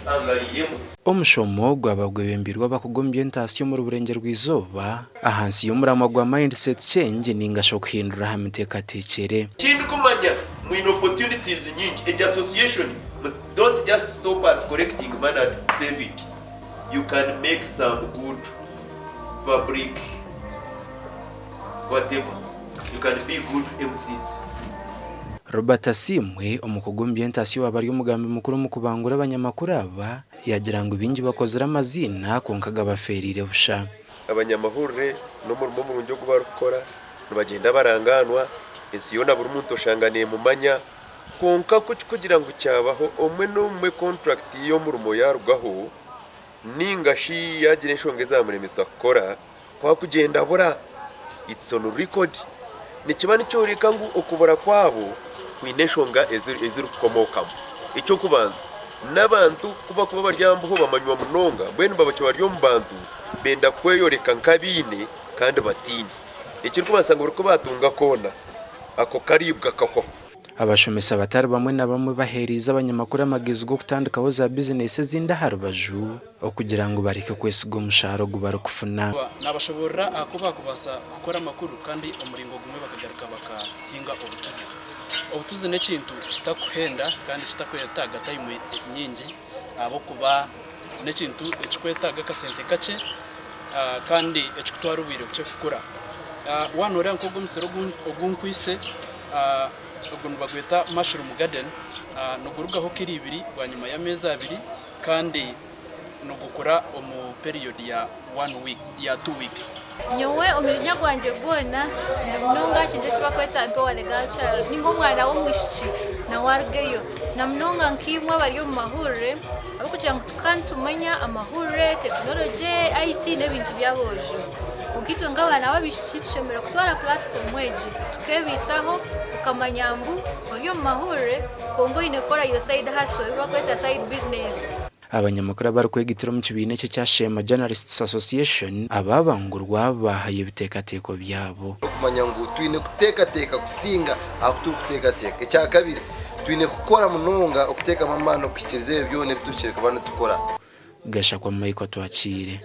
angariiremu. Omushomo gwaba gwebembeirwe abakugu omu by'entaasya omuri Burengyerwa-izooba ahansi y'omuramwa gwa Mindset Change ningashi okuhindura aha miteekateekyere. Ekindikumanya mwine opportunities nyingi, egi association don't just stop at collecting money and save it, you can make some good public whatever, you can be good MCs. Robert Asiimwe, omukugu omu by'entaasya owaaba ari omugambi mukuru omu kubangura abanyamakuru aba, yaagira ngu baingi bakozire amaziina kwonka gabafeereire busha. Abanyamahurire n'omurimo murungi ogu barikukora, nibagyenda barangaanwa, ensi yoona buri muntu oshanga neemumanya. Kwonka ku kirikugira ngu kyabaho omwe n'omwe kontrakiti y'omurimo yaarugaho nainga shi yaagira enshonga ezaamuremesa kukora, ku arikugyenda abura, it's on record. Nikiba nikyoreka ngu okubura kwabo kwine enshonga ezirikukomookamu. Eky'okubanza, n'abantu ku barikuba bari aha mbeho bamanywa munonga, mbwenu baba bari omu bantu benda kweyoreka nk'abaine kandi bataine. Ekirikubaasa ngu buri ku baatunga koona, ako kariibwa kahwaho. Abashomesa batari bamwe na bamwe baheereize abanyamakuru amagezi g'okutandikaho za bizinesi ezindi aha rubaju okugira ngu bareke kwesiga omushaara ogu barikufuna. Naabashoboorora aha ku baakubaasa kukora amakuru kandi omuringo gumwe bakagaruka bakahinga obutuzi. Obutuzi n'ekintu kitakuhenda kandi kitakwetaaga tayimu nyingi ahabw'okuba n'ekintu ekikwetaaga akasente kakye kandi ekikutwara obwire bukye kukura. Waaba nooreeba nk'ogu omusiri ogu nkwaitse, ogu nibagweta mushroom garden, nigurugaho kiro ibiri bwanyima y'ameezi abiri kandi nigukura omu period ya one week, ya two weeks. Nyowe omujinya gwangye gwona ndi munonga aha kintu eki barikweta empower the girl child ninga omwana w'omwishiki nawe arugeyo na munonga nkaimwe abari omu mahurire ahabw'okugira ngu tukaba nitumanya amahurire, tekinologye, IT n'ebintu by'aboojo kwonka itwe nk'abaana b'abaishiki tushemereire kutwara puratifoomu egi tukeebaisaho okamanya ngu ori omu mahurire kwonka oine kukora your side hustle ebi barikweta side business. Abanyamakuru abarikwegitira omu kibiina eki ekya Sheema Journalists Association ababangurwa baahayo ebiteekateeko byabo. N'okumanya ngu twine kuteekateeka kusinga aha ku turikuteekateeka. Ekyakabiri, twine kukora munonga okuteekamu amaani okuhikiiriza ebyo byona ebi tuhikire kuba nitukora. Gashakwa Michael Twakiire.